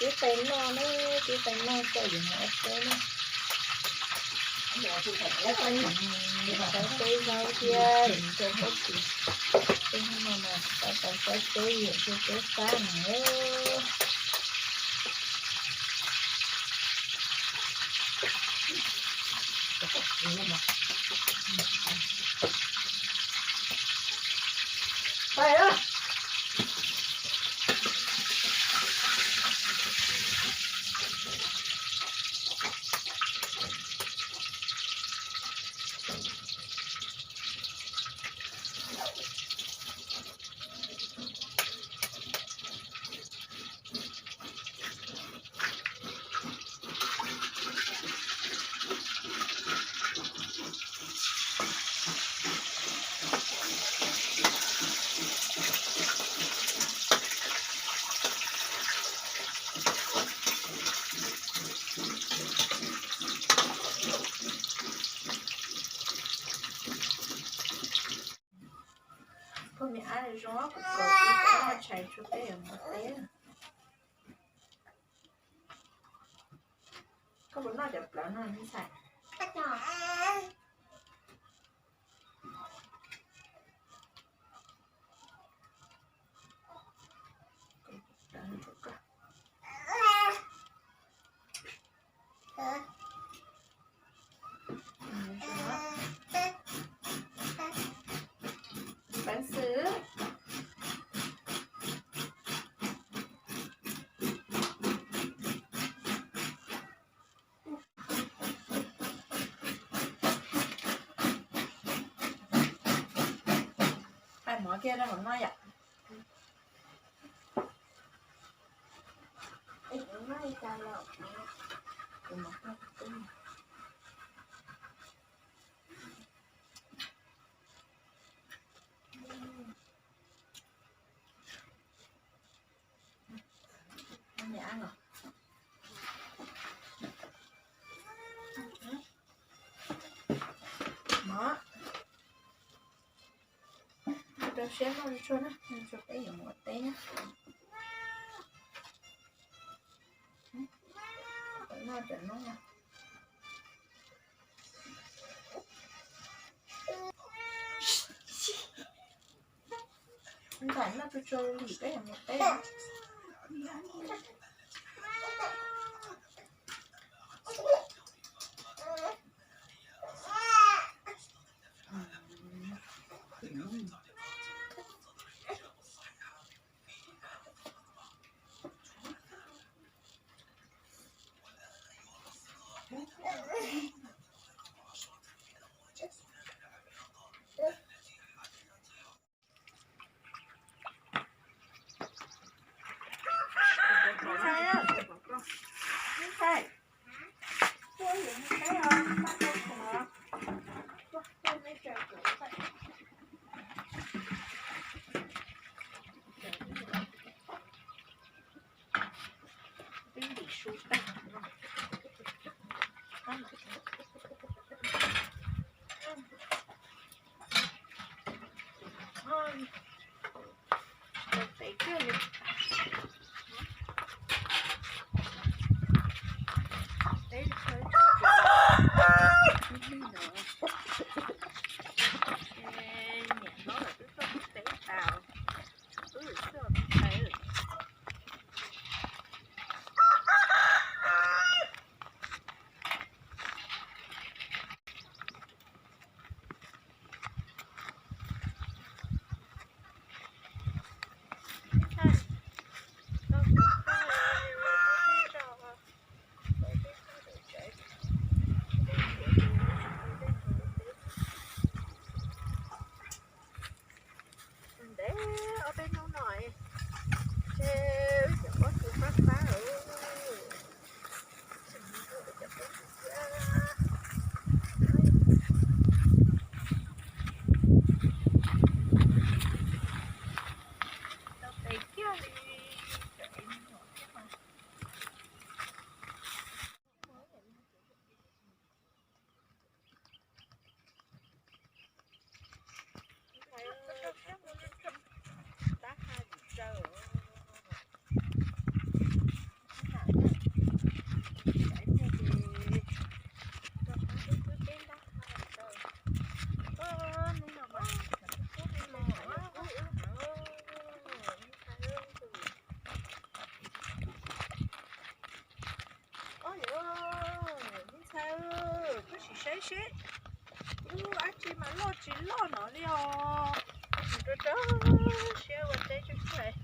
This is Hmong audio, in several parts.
Tib qe noj na, tib qe noj tso yuav mus ua teb na. Ua teb zaub thiab rau pob kws, tej no mas tau tau xob teb yam tej teb fab no. Phooj ywg, ab zoo, kuv kaus tib tshais tshuav peb yuav mus teb. Koj puas noj cov plawv no me ntxhais? Peev xwm, pais mov kiag rau hauv no yom. Mov, rau siab noj tsuag na, tsuag peb yuav mus ua teb na. Noj cov noob no. Ntxhais noj tsuag tsuag li peb yuav mus teb. Seb lub dab tsi mas loj tsis loj no li os. Rau rau siab ua teb tsuag tsuag.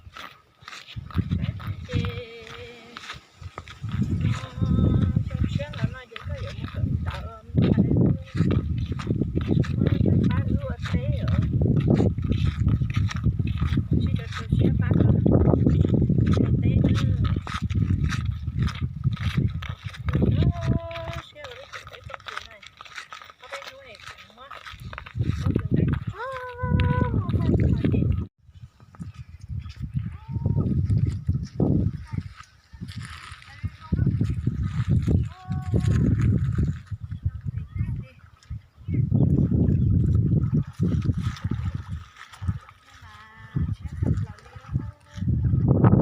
Ces xyoo tshiab ntawd no ces koj yuav mus kawm ntawv ntag. Muaj ib tug pab wb ua teb os. Sib rau rau siab pab koj ua teb nawb. Rau rau siab ua lub tsev teb pob kws na. Ob peb hnub es kuv muab pob kws ntawd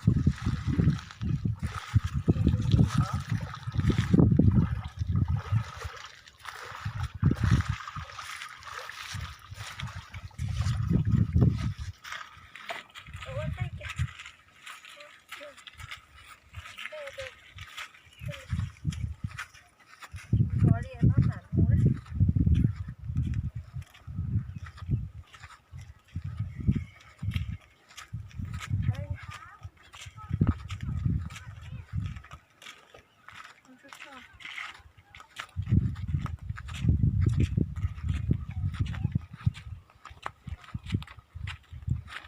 tso, muab tag nrho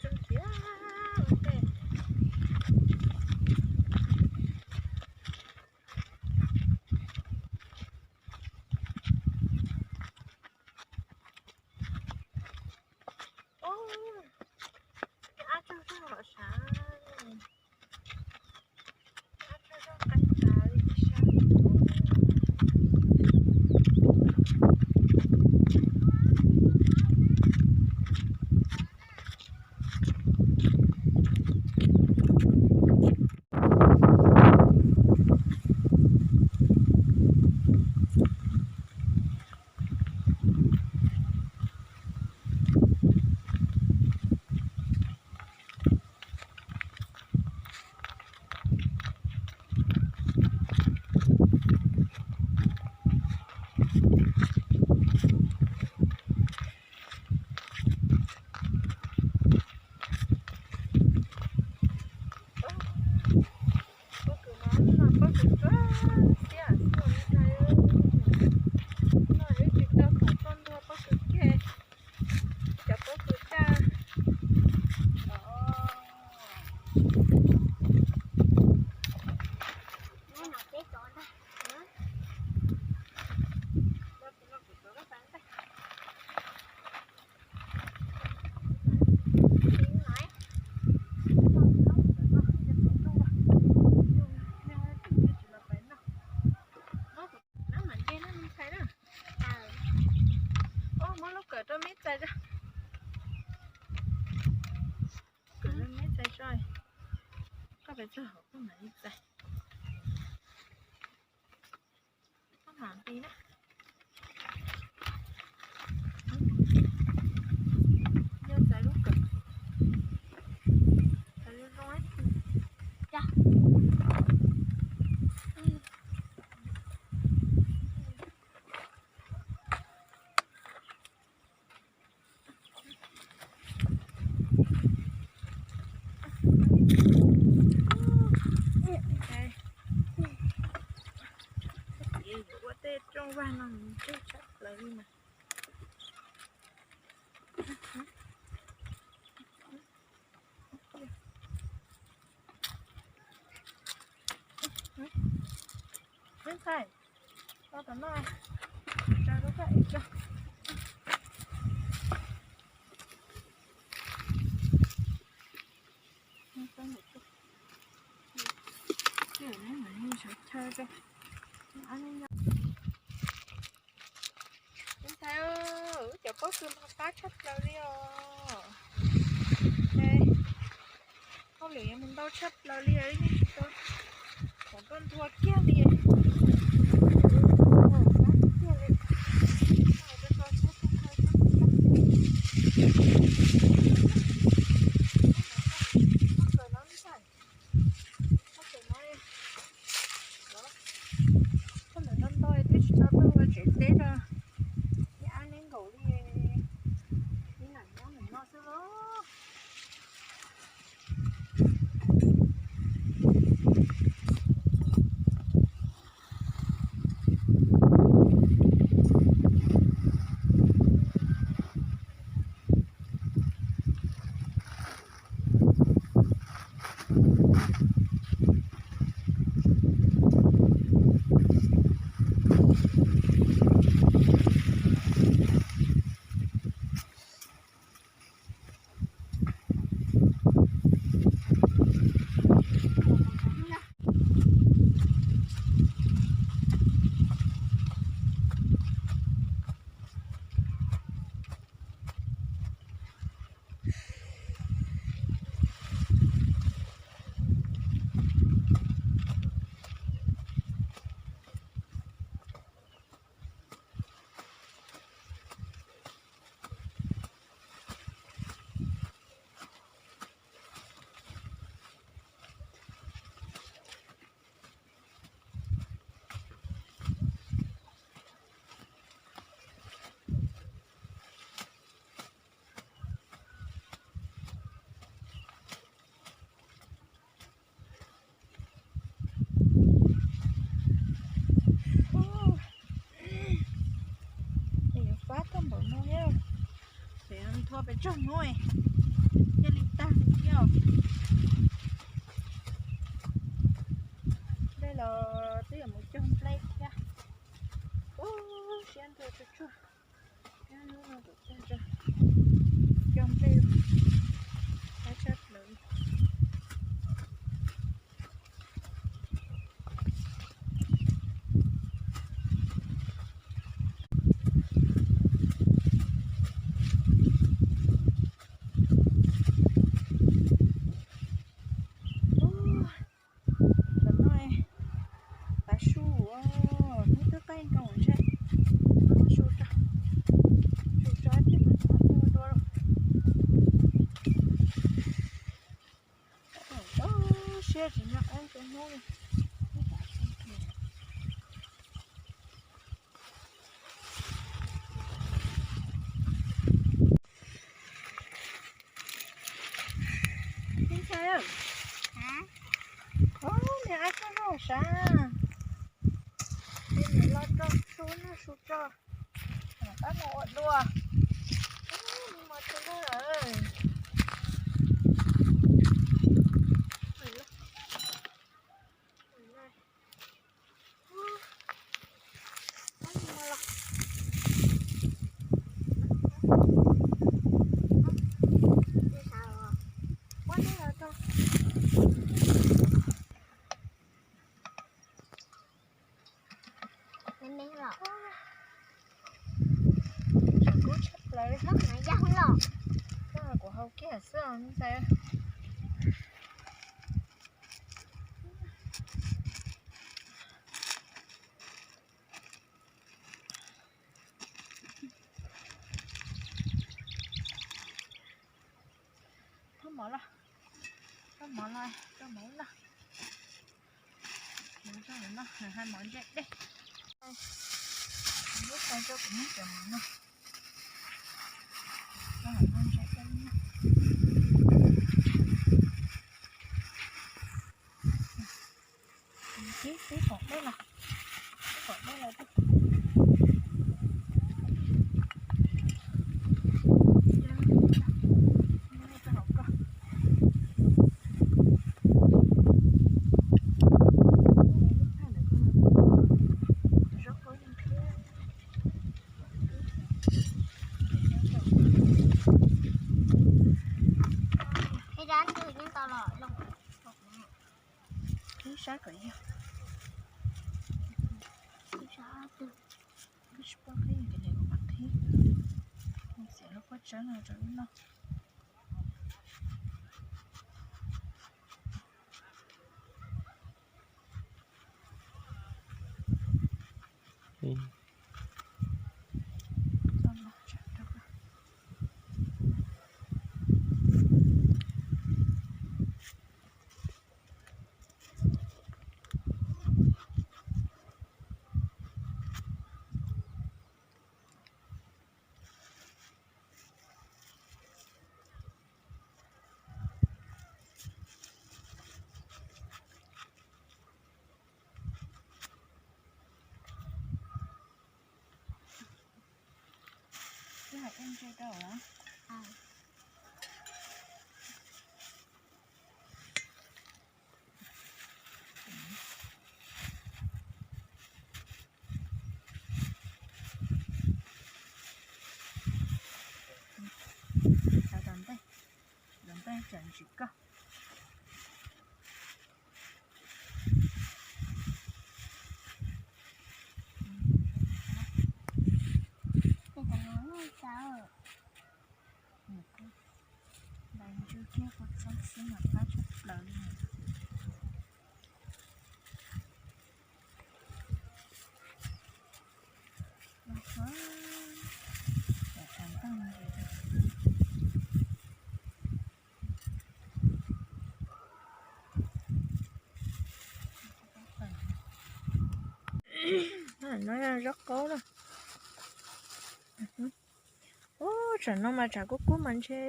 ces Ab tsaug zog los sav, ab tsaug zog qeeb tas li sab. Pob kws no, pob kws tsuag xiab xwb os. No wb tsis tau khoom tuaj ntuag pob kws kiag, cov pob kws daj. Muab lub kawm rau meb txais tso. Kawm rau meb txais tso. Koj pes txog hauv koj mam li txais. Koj mam li na. Yog txais lub kawm, txais zoo zoo. Ua tej rooj vag no ntsuag tshaj plaws li mas. Ntxhais, tau tom no, tsa rau koj ev tso. Ntxhais, wb cov pob kws no qab tshaj plaws li os. Hauj lwm yuav mus ntau tshaj plaws li os, yeej tsis tau khoom tuaj ntuag kiag li. Koj lawv no ntau twb tsis tau tuaj ua tsev teb rau ib ab neb nkaus li, ib nam nyob mus no xwb los. Ces yuav fab tag npaum no thiab, ces nthua pes tsawg hnub thiaj li tag li thiab. Dej los twb yuav mus cog nplej thiab. Ub, siab ntsws tsuag tsuag. Hnub no tus tag tso, cog nplej, qab tshaj plaws. Ub, tam no tav su, hnub twb qaij nkaus ntshe, su tso, su tso thiaj tau tua dua. Siab tsis nyob qab tus hnub li. Ib ntxhais, ub, niag ab tsuj zog sav, niam los tso su noj su tso, mam pab mus ua dua. Ub, nws mos tshua zog lawm. Tshav kub tshaj plaws li hab. Koj kuv hau kiag xwb os ntxhais. Thauj mov los, thauj mov los, thauj mov noj. Mov noj, nws hais mov ntse dej. Lub qau rau kuv muab cov mov noj. Noj ntse dej. Tib tib pom dej los, tib pom dej los twb. Ib sab kom yog, ib sab twg, twb tsis paub qhib, yog tias nws ua qhib, xiav lub pob tsawb no rau wb noj. Ntse rau. Cov ntej, cov ntej tseem tsis koj. Ntais ntsw kiag kua txob xwb mas qab tshaj plaws li. No zaub qaub na. Ub, tsam no mas tshav kub kub mas ntshe,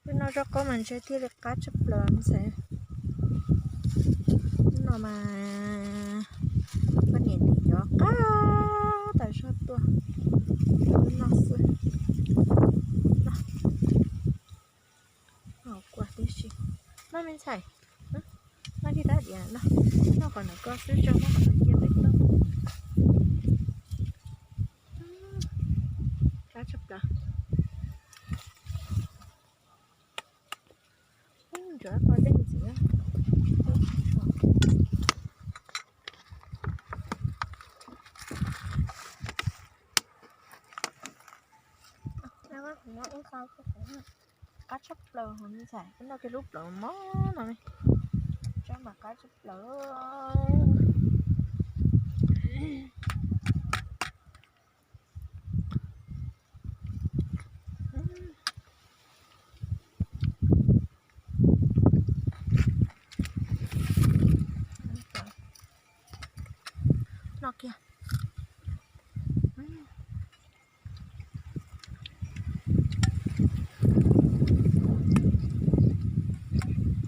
wb noj zaub qaub mas ntshe thiaj li qab tshaj plaws ntxhais. Hnub no mas poj niam nim cov qab tas zog tuaj, wb noj xwb. Noj, noj kua tib si. Noj me ntxhais, noj tib rab diav no, noj qhov ntawm ko xwb tso, noj qhov no cia pem toj. Qab tshaj plaws. Ntsuav qhov dej ntxiv. Qab tshaj plaws hauv me ntxhais, noj kiag lub plawv mos no ne. Tsob mas qab tshaj plaws. Noj kiag.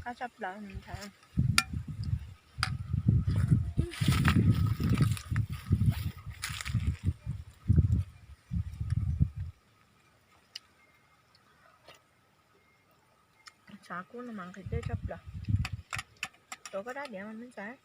Qab tshaj plaws ntag. Tshav kub no mas nqhis dej tshaj plaws. Tuav koj rab diav mas me ntxhais.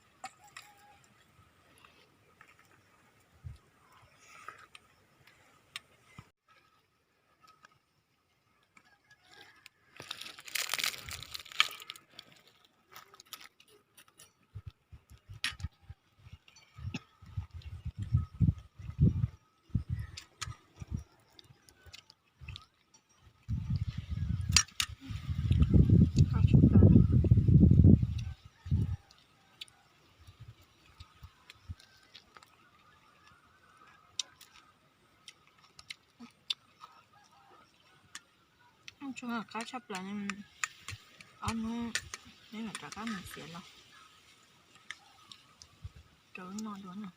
Tsob qab tshaj plaws, ob hnub neb mam rov qab mus txiav los rau wb noj dua na.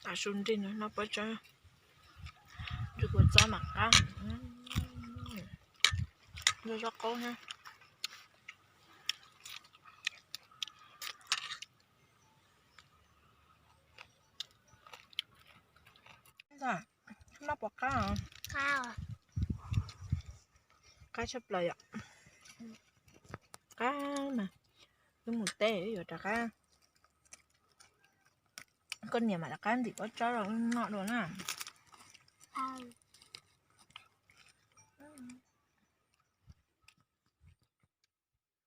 Tav su nrig no noj pob tsob, ntsw kua txob mam qab. Noj zaub qaub thiab. Noj puas qab? Qab tshaj plaws yom. Qab mas, wb mus teb wb yuav rov qab. Koj niam mam rov qab ntim pob tsob rau wb noj dua na.